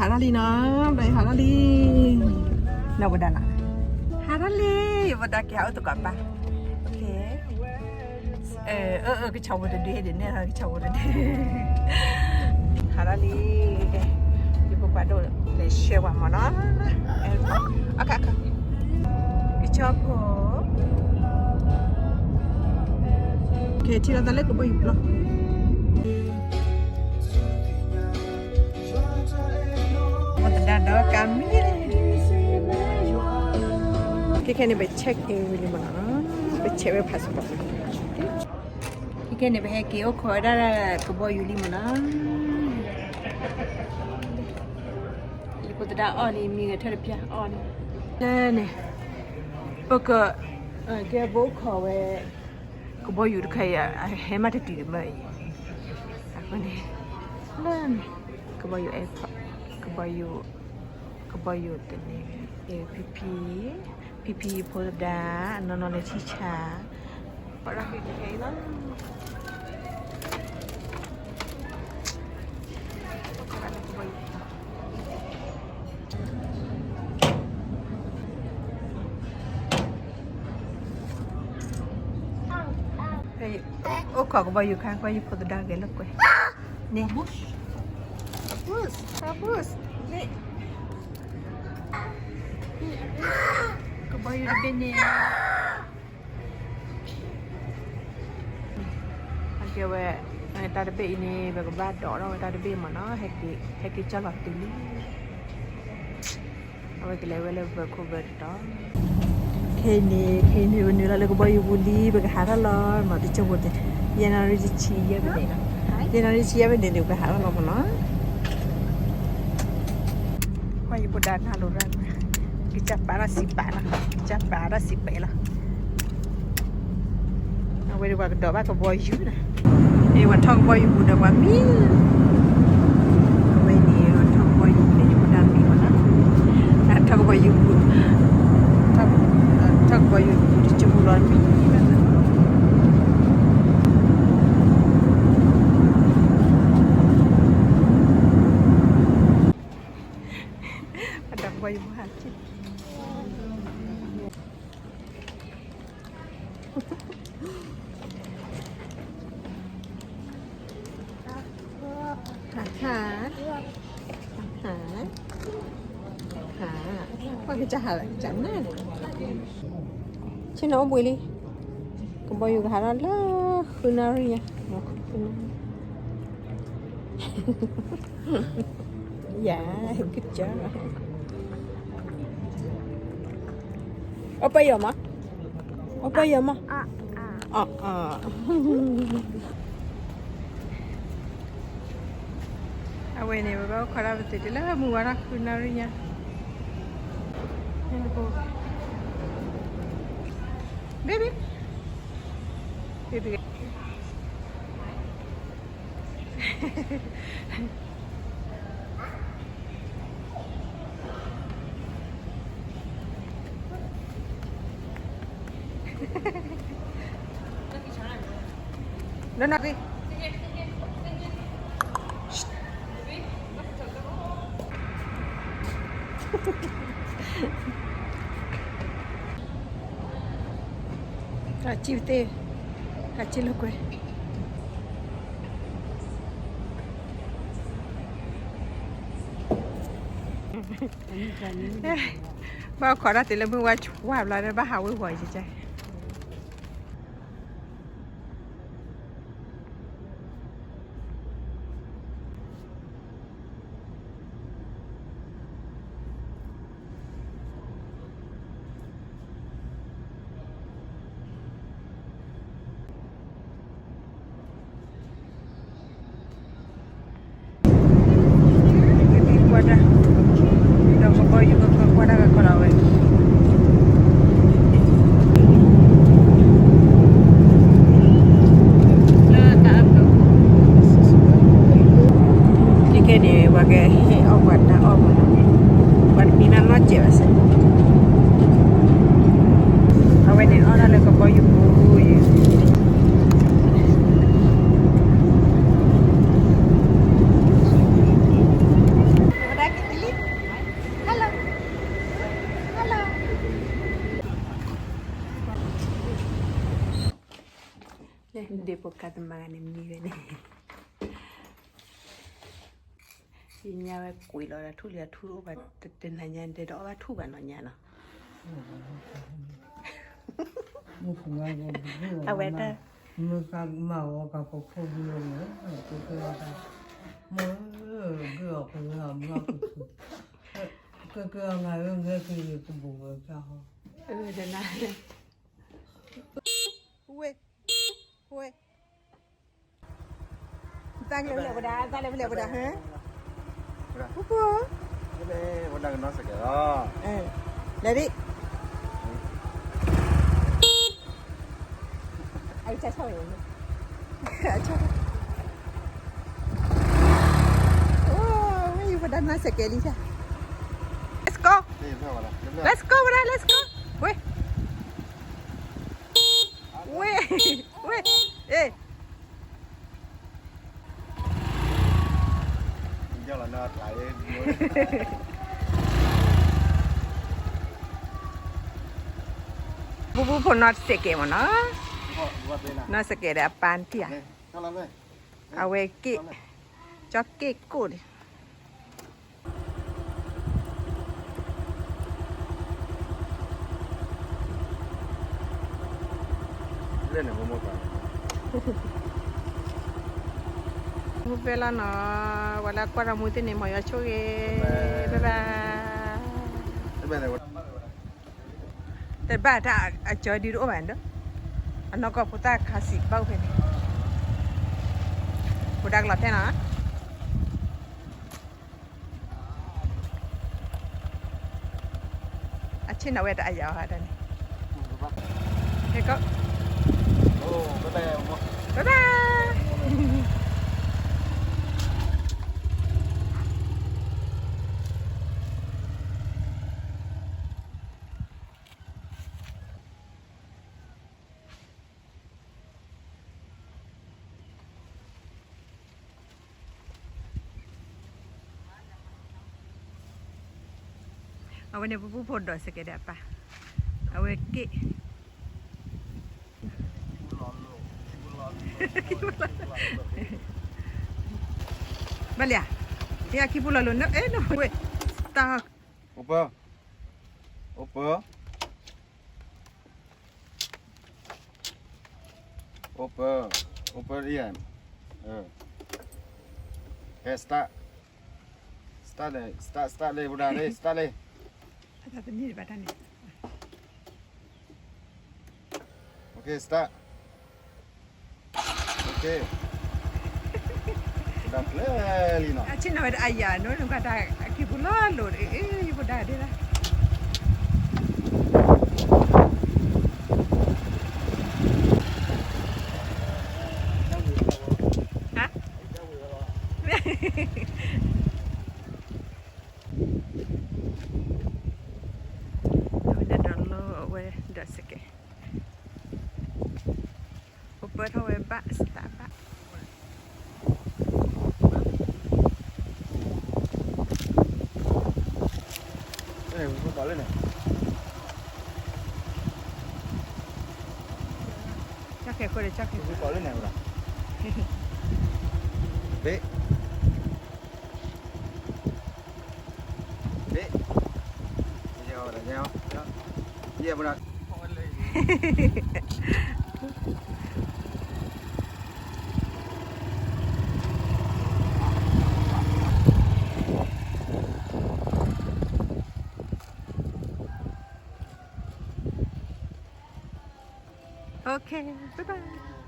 ဟးထီၣ်လံနီၤ, ဘျီဟးထီၣ်လံ, နီၢ်ဝဲဒၣ်နီၤ, ဟးထီၣ်လံ, ယဝဲဒၣ်က့ၤဟးအိၣ်သကိးပၢ်, ကဆီဖိတဒုဒ်န့ၣ် ကဆီဖိတဒု, ဟးထီၣ်လံ, ယဖိခွါဒိၣ်လဲၤဆှၢဝဲမ့ၢ်နီၤ, အခါခါ, ကဆီဖိ, ကထံၣ်လီၤသးလၢကဘီယူၤပျီ မ့ၢ်သဒါဒီးကါမံၤ, ခဲခဲန့ၣ် ပ check in ဝံၤလံမ့ၢ်နီၤ, ပ check ဝဲ passport, ခဲခဲန့ၣ် ပဟဲက့ၤအိၣ်ခိးဝဲဒၣ်ကဘီယူၤလံမ့ၢ်နီၤ, ယဖိသဒါအီၣ်လံ မံဂဲၤထၢၣ်တပျၢ်အီၣ်လံ, လၢန့ၣ်, ပက, ကဲပအိၣ်ခိးဝဲ ကဘီယူၤတခါအံၤ အဟဲမးတတုၤတမၢအံၤ, အဃိန့ၣ်, လၢန့ၣ်, ကဘီယူၤ airport, ကဘီယူၤ, ကဘီယူၤတန့ၢ်, ဖံဖံ, ဖံဖံဖိသဒါ, နီၢ်နီၢ်လၢထံဆါ, ပှၤရၣ်ဖံတဟဲအံၤလီၤ. အိၣ်ခိးကဘီယူၤခါ ကွၢ်ယဖိသဒါဂဲၤလိာ်ကွဲ, န့ၣ်, အဘူၣ်, အဘူၣ်, န့ၣ်, ကဘီယူၤတဘ့ၣ်န့ၣ် အကဲဝဲ, တၢ်တဘ့ၣ်အံၤန့ၣ် ပကဘၣ်ဒိးထီၣ်ဝဲတၢ်တဘ့ၣ်မ့ၢ်နီၤ, ဟဲက့ၤ, ဟဲက့ၤကၠီလီၤတုၤလံ, အဝဲကလဲၤဝဲလၢ Vancouver တတီၤ, ခဲအံၤန့ၣ်, ခဲအံၤန့ၣ် ပနုာ်လီၤလၢကဘီယူၤပူၤလံ, ပကဟးထီၣ်လီၤမ့ၢ်နီၤ, တစိၢ်ဖိတဲ, ယဲၢ်နၣ်ရံၣ်ဆံယဲၢ်မံးနံးလီၤ, ယဲၢ်နၣ်ရံၣ်ဆံယဲၢ်မံးနံးန့ၣ် ပကဟးထီၣ်လီၤမ့ၢ်နီၤ. ကွၢ်ယဖိဒါနၢ်လိၤရၣ်, ကစၢ်ပာ်ထီၣ်စံးပာ်လီၤ, ကစၢ်ပာ်ထီၣ်စံးပာ်လီၤ, အဝဲဒၣ်ပှၤကဒီးဘၣ်ကဘီယူၤန့ၣ်, အဝဲထီၣ်ကဘီယူၤပူၤဒီးပှၤမံ, အဝဲန့ၣ်ထီၣ်ကဘီယူၤပူၤန့ၣ် ယဖိဒါမံမ့ၢ်နီၤ, ထီၣ်ကဘီယူၤပူၤ, ထီၣ်ကဘီယူၤပူၤတစိၢ်ဖိလီၤမံ, အတၢ်ကဘီယူၤပူၤဟးထံၣ် ဟါ, ဟါ, ဟါ, ပှၤကစၢ်ဟးလၢကစၢ်နၢ်န့ၣ်, ဆ့ၣ်နီၤအိၣ်ဘှံးလံ, ကဘီယူၤကဟးထီၣ်လၢ ဃုနၣ်ရံၣ်ညါ, ဃုနၣ်ရံၣ်, ယၤ, good job, အိၣ်ပယီၤမး, အိၣ်ပယီၤမး, အ, အဝဲန့ၣ် ပဘၣ်အိၣ်ခိးဒၣ်ပသ့ၣ်တုၤလၢမုၢ်ဝါထီၣ်ဃုနၣ်ရံၣ်ညါ, baby, baby. ဟးစံၣ်သ့, ဟးစံၣ်လိာ်ကွဲ, ဘၣ်ခိးတၢ်တုၤလၢမုၢ်ဝါဆှါဘျီဒီး ဘၣ်ဟးဝ့ၤဝီၤယကဲ.ခဲခဲန့ၣ် ပှၤကဟဲအီၣ်ပှၤတၢ်အီၣ်မးနီၤ, ပှၤတမံၤမးနီၤစဲးဘၣ်စ့ၢ်, အဝဲန့ၣ်အီၣ်ဒၣ်လၢကဘီယူၤပူၤအံၤ. ဖိကါတမါဂၤန့ၣ်မံဝဲန့ၣ်, ယညါဝဲကွံာ်လီၤဒီးထူၣ်လံအထူၣ်တအိၣ်ဘၣ်, တနၤညါဒဲးဒီးအီၣ်ဘၣ်ထူၣ်ဘၣ်နီၤညါနီၤ, အဝဲတၢ် မုၢ်ဃါမၤဝဲကဖိခိၣ်ဘုလီၤ, ကကဲအီၤ, မ့ၢ်ဂ့ၤအီၤကလၢအမုၢ်ကထူ, ကကဲအီၤမၤဝဲဂဲၤက့ၤကဘူးဝဲကဟီ, အၢ တနၤ, ဝဲ, ဝဲ သးကလဲၤဝဲဒၣ်, သးလဲၤဝဲလဲၤဝဲဒၣ်, ဟဲ, ပူပူ, ဝဲဒၣ်ကနီၢ်စကဲးလီၤ, လဲၤဒံး, အကစၢ်ဆီၣ်ဝဲ, အဆီၣ်, အိ ဝဲအံၤဝဲဒၣ်နီၢ်စကဲးလံ, let's go, let's go ဝဲဒၣ်, let's go, ဝဲ, ဝဲ, ဝဲ, အ့ ပူပူဖိနီၢ်စကဲးမ့ၢ်နီၤ, နီၢ်စကဲးဒီးအပၢ်တံၢ်ဧါ, အဝဲက့ၣ်, ကၠီက့ၣ်ကိၣ်န့ၣ် မူဖဲလီၤနီၤ, ဝဲလၢကွၢ်ဒီးမူသ့ၣ်န့ၣ် မ်ယွၤဆိၣ်ဂ့ၤ, bye bye, တဘၣ်တၢ်အကၠီဒုတအိၣ်ဘၣ်ဒီး, အနီၢ်ကီၢ်ဖိသၣ်ခါစံးဘၣ်အိၣ်ဖဲန့ၣ်, ဖိဒါကလီၤထဲနီၤ အဆ့ၣ်နီၤဝဲတအါယၤအီၤတၢ်န့ၣ်, ကဲကီ, ဘၣ်ဘၣ်. အဝဲန့ၣ် ပူပူဖိဒိးစကဲးဒီးအပၢ်, အဝဲက့ၣ်, ဘၣ်လံဧါ, ယခံပူၤလီၤလိာ်, အဲ နဝဲ, တၢ်, open, open. Open, open လံ, ဟဲ start, start လံ, start, start လံ, ဝဲဒၣ်လံ, start လံ, တၢ်တန့ၢ်ဘၣ်တၢ်န့ၣ်, OK, start, OK, ဝဲဒၣ်ကျဲလံနီၤ, အဆ့ၣ်နီၤဝဲတအါယၤနီၤ, နကတၢ်အခံပူၤလီၤလိာ်, ယဖိဒါဒ်လၢ ဟါ, အဝဲဒၣ်ဒီးလီၤအဝဲဒီးစကဲး, ပပၢထီၣ်ဝဲဘၣ်စတးဘၣ်. ကၠီခဲခိၣ်ဒီး ကၠီခဲခိၣ်, ဘ့ၣ်, ဘ့ၣ်, ယဲၢ်, ယဲၢ်, ယဲၢ်ပနၤ Okay, bye bye.